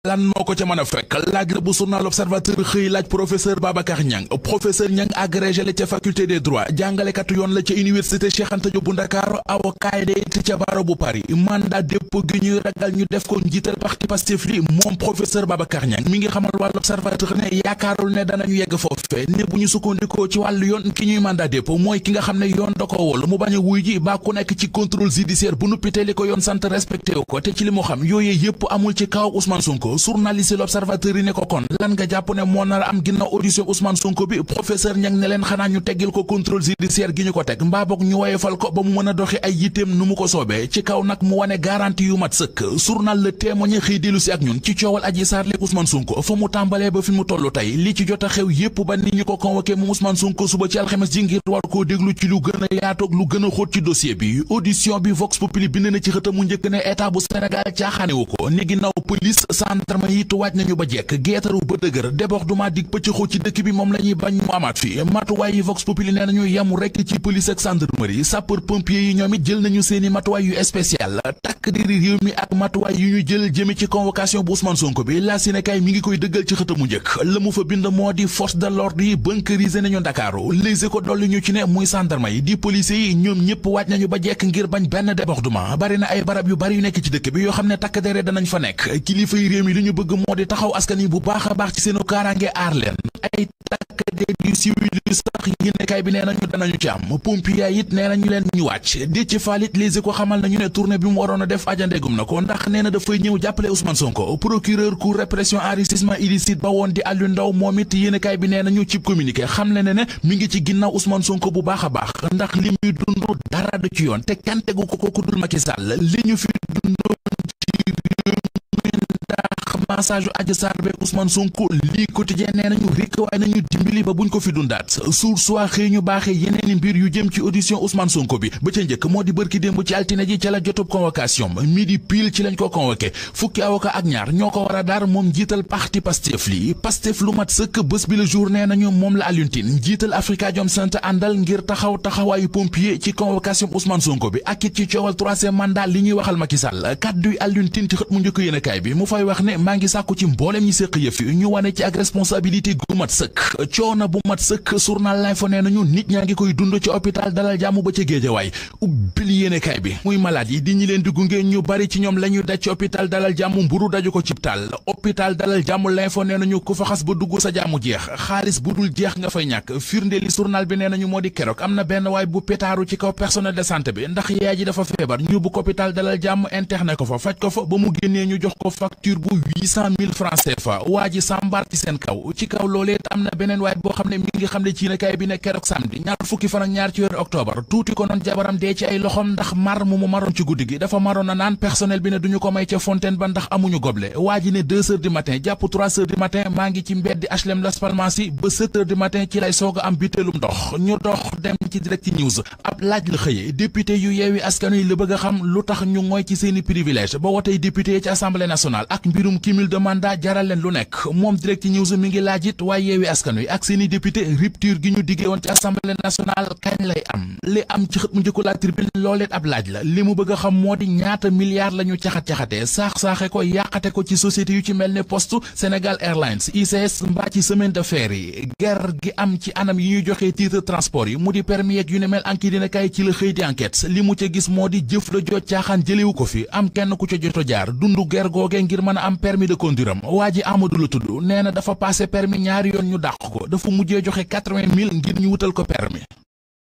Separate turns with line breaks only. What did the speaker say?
lan moo ko ca mën a fekk laaj la bu journal Observateur xëy laaj professeur Babacar Niang agrégé la ca faculté des droits jàngalekatu yoon la ca université Cheikh Anta Diop bu Ndakaaru avocat de it ca barreau bu Paris mandat dépôt gi ñuy ragal ñu def ko njiital parti Pastef li moom professeur Babacar Niang mi ngi xamal wàllu Observateur ne yaakaarul ne danañu yegg foofe ne bu ñu sukkandikoo ci wàllu yoon ki ñuy mandat dépôt mooy ki nga xam ne yoon da ko wol mu bañ a wuy ji ba ku nekk ci contrôle judiciaire bu nuppite li ko yoon sant respecté wu ko te ci li mu xam yooyee yépp amul ci kaw Ousmane Sonko journaliste l'Observateur yi ne ko kon lan nga jàpp ne moo nar a am ginnaaw audition Ousmane Sonko bi professeur Niang ne leen xanaa ñu teggil ko contrôle judiciaire gi ñu ko teg mbaa boog ñu woyefal ko ba mu mën a doxi ay yitteem nu mu ko soobee ci kaw nag mu wane garantie yu mat sëkk journal Le Témoin xëy dellu si ak ñun ci coowal Adji Sarr li Ousmane Sonko fa mu tàmbalee ba fi mu tollu tey li ci jot a xew yépp ba ni ñu ko convoqué moom Ousmane Sonko suba ci alxames ji ngir war koo déglu ci lu gën a yaatoog lu gën a xóot ci dossier bi audition bi Vox Populi bind na ci xëtam mu njëkk ne état bu Sénégal caaxaanewu ko ni ginnaaw police gendarme yi tuwaaj nañu ba jekk geetaru ba dëgër débordement dig pëccëxoo ci dëkk bi moom la ñuy bañ mu amaat fi matuwaay yi Vox Populi nee nañu yemu rekk ci police ak gendarmerie sapeur pompier yi ñoom it jël nañu seeni matuwaay yu spécial takk diri réew mi ak matuwaay yu ñu jël jëme ci convocation bu Ousmane Sonko bi la Sénégal mi ngi koy dëggal ci xëtam mu njëkk la mu fa bind moo di force de l'ordre yi bunkerisé nañu Ndakaaru Les Échos dolli ñu ci ne muy gendarme yi di policiers yi ñoom ñëpp waaj nañu ba jekk ngir bañ benn débordement bari na ay barab yu bari yu nekk ci dëkk bi yoo xam ne takk dere danañ fa nekk kilifa yi réew mi li ñu bëgg moo di taxaw askan yi bu baax a baax ci seenu kaaraange aar leen ay takk der yu civil yu sax yéenekaay bi nee nañu danañu ci am pompier it nee nañu leen ñu wàcc di ci falit Les Échos xamal nañu ne tournée bi mu waroon a def ajandegum na ko ndax nee na dafay ñëw jàppale Ousmane Sonko procureur cour répression enrichissement illicite ba woon di Aliou Ndao moom it yéenekaay bi nee nañu cib communiqué xam le ne mi ngi ci ginnaaw Ousmane Sonko bu baax a baax ndax li muy dund dara du ci yoon te kenn tegu ko ku dul Macky Sall li ñu fi dundoon massage Adji Sarr be Ousmane Sonko lii quotidien nee nañu rekk waaye nañu dimbali ba buñ ko fi dundaat source waa xëy ñu baaxee yeneeni mbir yu jëm ci audition Ousmane Sonko bi ba ca njëkk moo di bërki démb ci altine ji ca la jotub convocation midi pile ci lañ ko convoqué fukki avocat ak ñaar ñoo ko war a daar moom jiital parti Pastef li Pastef lu mat sëkk bés bi la jour nee nañu moom la Alioune Tine jiital Afrikajom Center àndal ngir taxawaayu pompier ci convocation Ousmane Sonko bi ak it ci coowal troisième mandat li ñuy waxal Macky Sall kàdduy Alioune Tine ci xët mu njëkk yéenekaay bi mu fay wax ne maa ngi sàkku ci mboolem ñi séq yëf yi ñu wane ci ak responsabilité gu mat sëkk coono bu mat sëkk journal L'Info nee nañu nit ñaa ngi koy dund ci hôpital Dalal Jàmm ba ca Géejawaay ubbil yéenekaay bi muy malade yi di ñi leen di gunge ñu bari ci ñoom la ñuy daj ci hôpital Dalal Jàmm mburu daju ko cib taal hôpital Dalal Jàmm L'Info nee nañu ku fa xas ba dugg sa jàmmu jeex xaalis bu dul jeex nga fay ñàkk firnde li journal bi nee nañu moo di keroog am na benn waay bu pétaaru ci kaw personnel de santé bi ndax yaay ji dafa feebar ñu bu hôpital Dalal Jàmm interné ko fa faj ko fa ba mu génnee ñu jox ko facture bu 800 000 francs CFA waa ji sàmbaar ci seen kaw ci kaw loolee am na beneen waay boo xam ne mi ngi xam ne ci yéenekaay bi ne keroog samedi ñaar fukki fan ak ñaar ci weeru octobre tuuti ko noon jabaram dee ci ay loxom ndax mar mu maroon ci guddi gi dafa maroon na naan personnel bi ne duñu ko may ca fontaine ba ndax amuñu goble waa ji ne 2 heures du matin jàpp 3 heures du matin maa ngi ci mbeddi HLM Las Palmas yi ba 7 heures du matin ci lay soog a am butéelum ndox ñu dox dem ci Direct News ab laaj la xëyee député yu Yewwi Askan Wi la bëgg a xam lu tax ñu ngoy ci seeni privilège ba wotey député ci assemblée nationale ak mbirum cumul de mandat jaral leen lu nekk moom Direct News mi ngi laajit waaye Yewwi Askan Wi ak seeni député rupture gi ñu diggee woon ci assemblée nationale kañ lay am li am ci xët mu njëkku la Tribune looleet ab laaj la li mu bëgg a xam moo di ñaata milliards la ñu caxat-caxatee saax-saaxe ko yàqate ko ci société yu ci mel ne Poste Sénégal Airlines ICS mbaa ci semaine de fer yi guerre gi am ci anam yi ñuy joxee titre transport yi mu di permis yeeg yu ne mel enquête dina kay ci la xëy di enquête li mu ca gis moo di jëf la jooj caaxaan jëlewu ko fi am kenn ku ca joto jaar dundu guerre googee ngir mën a am permis de conduire am waa ji Amadou la tudd nee na dafa passé permis ñaari yoon ñu dàq ko dafa mujjee joxe 80 000 ngir ñu wutal ko permis